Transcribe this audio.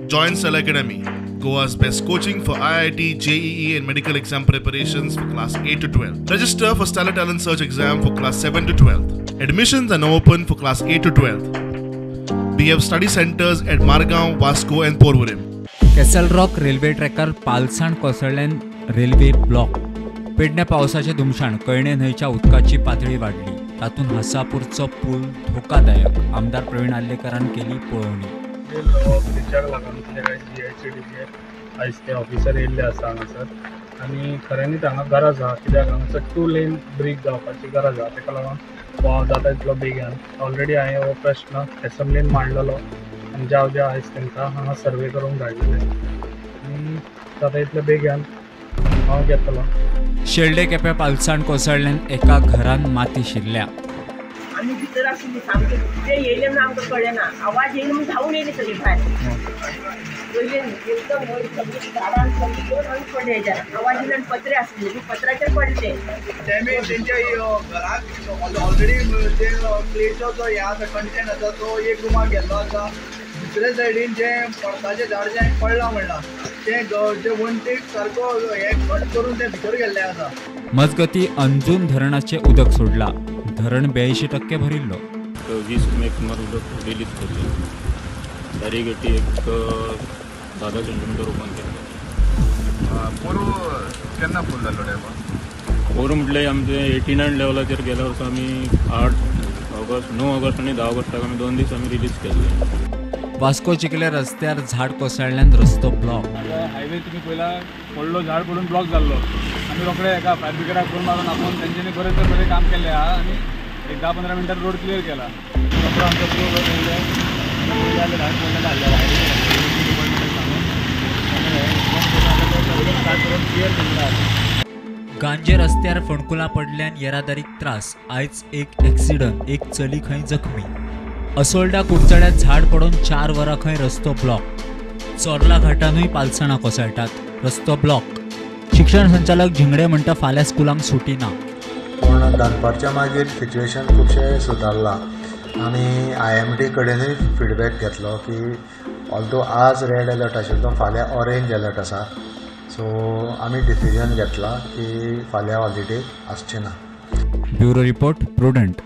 Join Stellar Academy, Goa's best coaching for IIT, JEE and medical exam preparations for class 8 to 12. Register for Stellar Talent Search exam for class 7 to 12. Admissions are now open for class 8 to 12. We have study centers at Margao, Vasco and Porvorim. Castle Rock railway ट्रॅकार Palsan कोसळ्ळ्यान railway block. Pedne पावसाचें धुमशाण, कळणे न्हंयच्या उदकाची पातळी वाडली, तातूंत हसापूरचो पूल धोकादायक. आमदार प्रवीण आर्लेकरान केली पळोवणी. ब्रिजाक लागून कितें काय जीआयसीडीचे आयज ते ऑफिसर येयल्ले आसा हांगासर आनी खऱ्यांनीच हांगा गरज आहा, कित्याक हांगासर 2 लेन ब्रीज जावपाची गरज आहा. तेका लागून हो जाता तितलो बेगीन. ऑलरेडी हांवें हो प्रश्न एसेंब्लीन मांडलेलो आनी ज्या ज्या आयज तांकां हांगा सर्वे करूंक धाडलेले आनी जाता तितले बेगीन हांव घेतलो. शेल्डे केपें पालसाण कोसळ्ळ्यान एका घरान माती शिरल्या. आमी भितर आशिल्ली सामकें, ते येयले म्हणून आमकां कळ्ळें ना, आवाज येयलो म्हणून धांवून येयले सगळीं भायर. वयले एकदम वयर सगळीं झाडां सगळीं येवन आमी पडले हेज्यार. आवाज येयलो आनी पत्रे आसले, पत्राचेर पडले डॅमेज तेंच्या घराक ऑलरेडी ते क्लेचो जो हें आसा कंटेंट आसा तो एक रुमाक गेल्लो आसा. दुसरे सायडीन जें पणसाचें झाड जें पडलां म्हणलां तें जे वण्टीक सारको हें कट करून तें भितर गेल्लें आसा. मजगती अंजून धरणाचें उदक सोडलां, धरण 82% भरिल्लो. 20 मेक सुमार उदक रिलीज केल्लें. बॅरिगेटी एक 10 सेंटीमिटर ओपन केल्लें. पोरू केन्ना फूल जाल्लो डॅम? पोरू म्हटल्यार आमचें 89 लेवलाचेर गेल्या वर्सा आमी 8 ऑगस्ट, 9 ऑगस्ट आनी 10 ऑगस्टाक आमी 2 दीस आमी रिलीज केल्ले. वास्को चिखले रस्त्यार झाड कोसळ्ळ्यान रस्तो ब्लॉक. हायवे तुमी पयला पडलो, झाड पडून ब्लॉक जाल्लो. आमी रोखडे एका फायर ब्रिगेडाक फोन मारून आपोवन तेंच्यांनी बरें तर बरें काम केल्लें आहा आनी एक 10-15 मिनटां रोड क्लियर केला. रोखडो आमचो रोड येयले, झाड पडलेलें हाडलें हायवे डिपार्टमेंटाक सांगून स्टार्ट करून क्लियर केल्लें आहा. गांजे रस्त्यार फोंडकुलां पडल्यान येरादारीक त्रास. आयज एक एक्सिडंट, एक चली खंय जखमी. असोल्डा कुडचड्यात झाड पडून 4 वरां खंय रस्तो ब्लॉक. चोर्ला घाटानूय पालसणां कोसळटात, रस्तो ब्लॉक. शिक्षण संचालक झिंगडे म्हणटा फाल्यां स्कुलांक सुटी ना. पूण दनपारच्या मागीर सिच्युएशन खुबशें सुदारलां आनी IMD कडेनूय फिडबॅक घेतलो की ऑल्दो आज रेड अलर्ट आशिल्लो फाल्यां ऑरेंज अलर्ट आसा. सो आमी डिसिजन घेतला की फाल्यां हॉलिडे आसचे ना. Bureau report, Prudent.